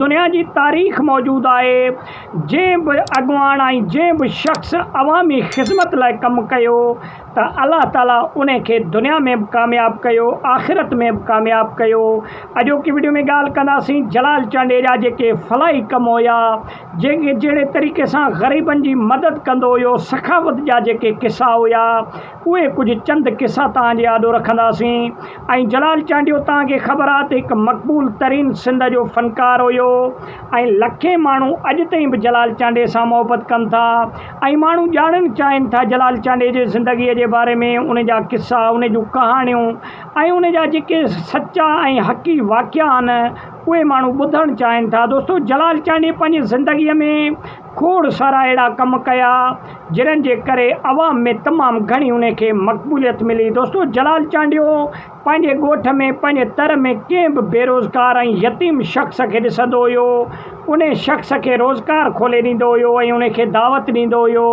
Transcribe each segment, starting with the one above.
دنيا جي تاريخ موجود آهي، جنهن به اڳواڻ ۽ جنهن به شخص عوامي خذمت لاء ڪم ڪيو ته الله تعالي ان کي دنيا ۾ به ڪامياب ڪيو آخرت ۾ به ڪامياب ڪيو. اڄوڪي وڊيو ۾ ڳالهه ڪنداسين جلال چانڊيي جا جيڪي فلاحي ڪم هيا جيڪي جهڙي طريقي سان غريبن جي مدد ڪندو هيو سخاوت جا جيڪي قصا هيا اهي ڪجهه چند قصا توهان جي آڏو رکنداسين ۽ جلال چانڊيو توهان کي خبر آ ته هڪ مقبول ترين سنڌ جو فنڪار هيو ۽ لکين ماڻهو اڄ تائين به جلال چانڊيي سان محبت ڪن ٿا ۽ ماڻهو ڄاڻڻ چاهين ٿا جلال چانڊيي جي زندگي جي باري ۾ ان جا قصا ان جون ڪهاڻيون ۽ ان جا جيڪي سچا ۽ حقي واقعا آهن اهي ماڻهو ٻڌڻ چاهين ٿا دوستو جلال چانڊيي پنهنجي زندگي ۾ کوڙ سارا اهڙا ڪم ڪيا جنھن جي ڪري عوام ۾ تمام گهڻي ان کي مقبوليت ملي دوستو جلال چانڊيو پنهنجي ڳوٺ ۾ پنهنجي تر ۾ ڪنهن به بيروزگار ۽ يتيم شخص کي ڏسندو هيو ان شخص کي روزگار کولي ڏيندو هيو ۽ ان کي دعوت ڏيندو هيو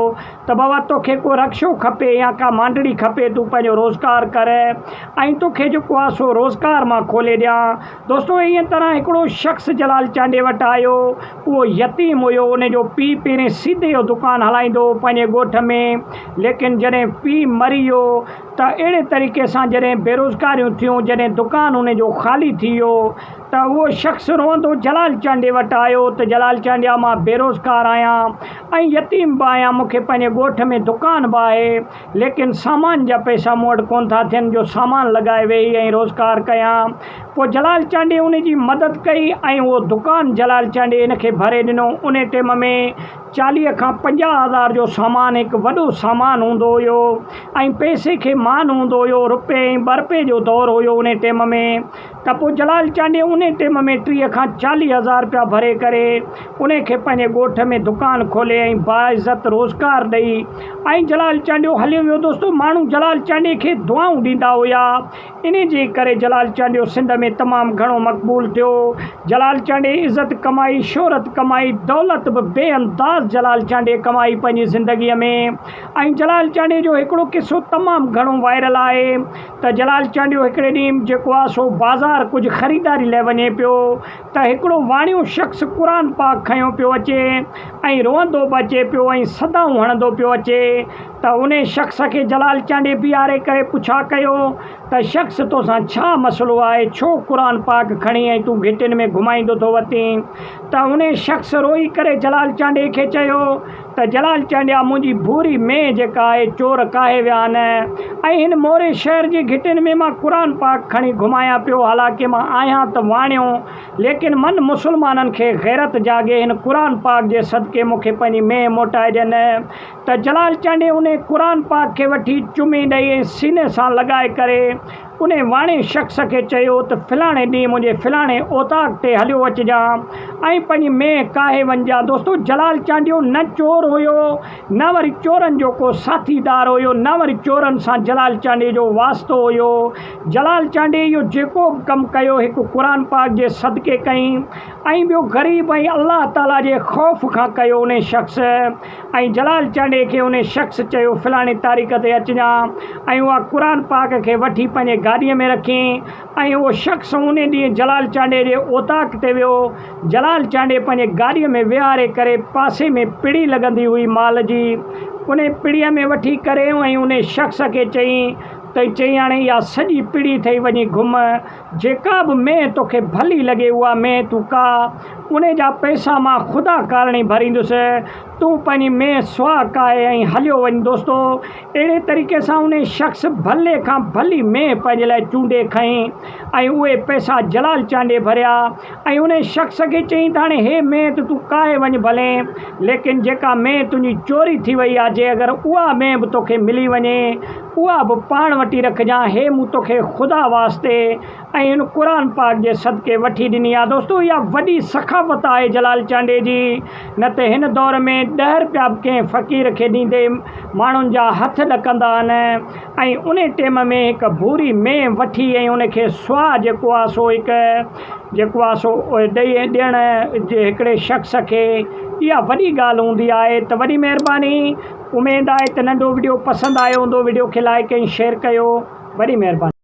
ته بابا توکي ڪو رڪشو کپي يا ڪا مانڊڙي کپي تون پنهنجو روزگار ڪر ۽ توکي جيڪو آهي سو روزگار مان کولي ڏيان دوستو ائين طرح هڪڙو شخص جلال چانڊيي وٽ آيو اهو يتيم هيو، ان جو پيء پهرين سيڌي جو دڪان هلائيندو هو پنهنجي ڳوٺ ۾، ليڪن جڏهن پيء مري ويو ته اهڙي طريقي سان جڏهن بيروزگاريون ٿيون، جڏهن دڪان ان جو خالي ٿي ويو ته اهو شخص روئندو جلال چانڊيي وٽ آيو ته جلال چانڊيا مان بيروزگار آهيان ۽ يتيم به آهيان، مون کي پنهنجي ڳوٺ ۾ دڪان به آهي، ليڪن سامان جا پئسا مون وٽ ڪونه ٿا ٿين جو سامان لڳائي ويهي ۽ روزگار ڪيان. پوء جلال چانڊيي ان جي مدد ڪئي ۽ اهو دڪان جلال چانڊيي هن کي ڀري ڏنو. ان ٽيم ۾ 40 کان 50 هزار جو سامان هڪ وڏو سامان هوندو هيو ۽ پئسي کي مان هوندو هيو. رپئي ۽ ٻه رپئي جو دور هيو ان ٽيم ۾. ته پوء جلال چانڊيي انهي ٽيم ۾ 30 کان 40 هزار رپيا ڀري ڪري انهي کي پنهنجي ڳوٺ ۾ دڪان کولي ۽ باعزت روزگار ڏئي ۽ جلال چانڊيو هليو ويو دوستو ماڻهو جلال چانڊيي کي دعائون ڏيندا هيا انهي جي ڪري جلال چانڊيو سنڌ ۾ تمام گهڻو مقبول ٿيو جلال چانڊيي عزت ڪمائي شهرت ڪمائي دولت به بي انداز جلال چانڊيي ڪمائي پنهنجي زندگي ۾ ۽ جلال چانڊيي جو هڪڙو قصو تمام گهڻو وائرل آهي ته جلال چانڊيو هڪڙي ڏينهن جيڪو آ سو بازار ڪجهه خريداري لئه وڃي پيو ته هڪڙو واڻيو شخص قرآن پاڪ کنيو پيو اچي ۽ روئندو به اچي پيو ۽ صدائون هڻندو پيو اچي ته انهي شخص کي جلال چانڊيي بيهاري ڪري پڇا ڪيو ته شخص توسان ڇا مسئلو آهي ڇو قرآن پاڪ کڻي ۽ تون گهٽين ۾ گهمائيندو ٿو وتين ته انهي شخص روئي ڪري جلال چانڊيي کي چيو ته جلال چانڊيا منهنجي ڀوري مينهن جيڪا آهي چور ڪاهي ويا آهن ۽ هن موري شهر جي گهٽين ۾ مان قرآن پاڪ کڻي گهمايان پيو حالانڪه مان آهيان ته واڻيو ليڪن من مسلمانن کي غيرت جاڳي هن قرآن پاڪ جي صدقي مون کي پنهنجي مينهن موٽائي ڏين ته جلال چانڊيي انهي قرآن پاڪ کي وٺي چمي ڏئي ۽ سيني سان لڳائي ڪري انهي واڻي شخص کي چيو ته فلاڻي ڏينهن منهنجي فلاڻي اوطاق تي هليو اچجان ۽ پنهنجي مينهن ڪاهي وڃجان. دوستو جلال چانڊيو نه چور هيو نه وري چورن جو ڪو ساٿيدار هيو نه وري چورن سان جلال چانڊيي جو واسطو هيو. جلال چانڊيي اهو جيڪو به ڪم ڪيو هڪ قرآن پاڪ جي صدقي ڪئين ۽ ٻيو غريب ۽ الله تعالي جي خوف کان ڪيو انهي شخص ۽ جلال چانڊيي کي انهي شخص چيو فلاڻي تاريخ تي اچجان ۽ اها قرآن پاڪ کي وٺي پنهنجي گاڏيء ۾ رکين ۽ اهو شخص انهي ڏينهن جلال چانڊيي جي اوطاق تي ويو. جلال چانڊيي پنهنجي گاڏيء ۾ ويهاري ڪري پاسي ۾ پڙي لڳندي هئي مال جي انهي پڙيء ۾ وٺي ڪري ۽ انهي شخص کي چيائين ته چيائين هاڻي اها سڄي پڙي اٿئي وڃي گهم جيڪا به مينهن توکي ڀلي لڳي اها مينهن تون ڪاهه، انهي جا پئسا مان خدا ڪارڻي ڀريندس، تون پنهنجي مينهن سواهه ڪاهي ۽ هليو وڃ دوستو! اهڙي طريقي سان انهي شخص ڀلي کان ڀلي مينهن پنهنجي لاء چونڊي کنئي ۽ اهي پئسا جلال چانڊيي ڀريا ۽ انهي شخص کي چيائين ته هاڻي هي مينهن ته تون ڪاهي وڃ ڀلين ليڪن جيڪا مينهن تنهنجي چوري ٿي وئي آهي جي اگر اها مينهن به توکي ملي وڃي اها به پاڻ وٽ ئي رکجان، هي مون توکي خدا واسطي ۽ هن قرآن پاڪ جي صدقي وٺي ڏني آ. دوستو اها وڏي سخاوت آهي جلال چانڊيي جي، نه ته هن دور ۾ ڏهه رپيا به ڪنهن فقير کي ڏيندي ماڻهن جا هٿ ڏڪندا آهن ۽ انهي ٽيم ۾ هڪ ڀوري مينهن وٺي ۽ ان کي سوا جيڪو آ سو هڪ جيڪو آ سو ڏئي ڏيڻ جي هڪڙي شخص کي اها وڏي ڳالهه هوندي آهي ته وڏي مهرباني. اميد آهي ته ننڍو وڊيو پسند آيو هوندو وڊيو کي لائيڪ ۽ شيئر ڪيو وڏي مهرباني.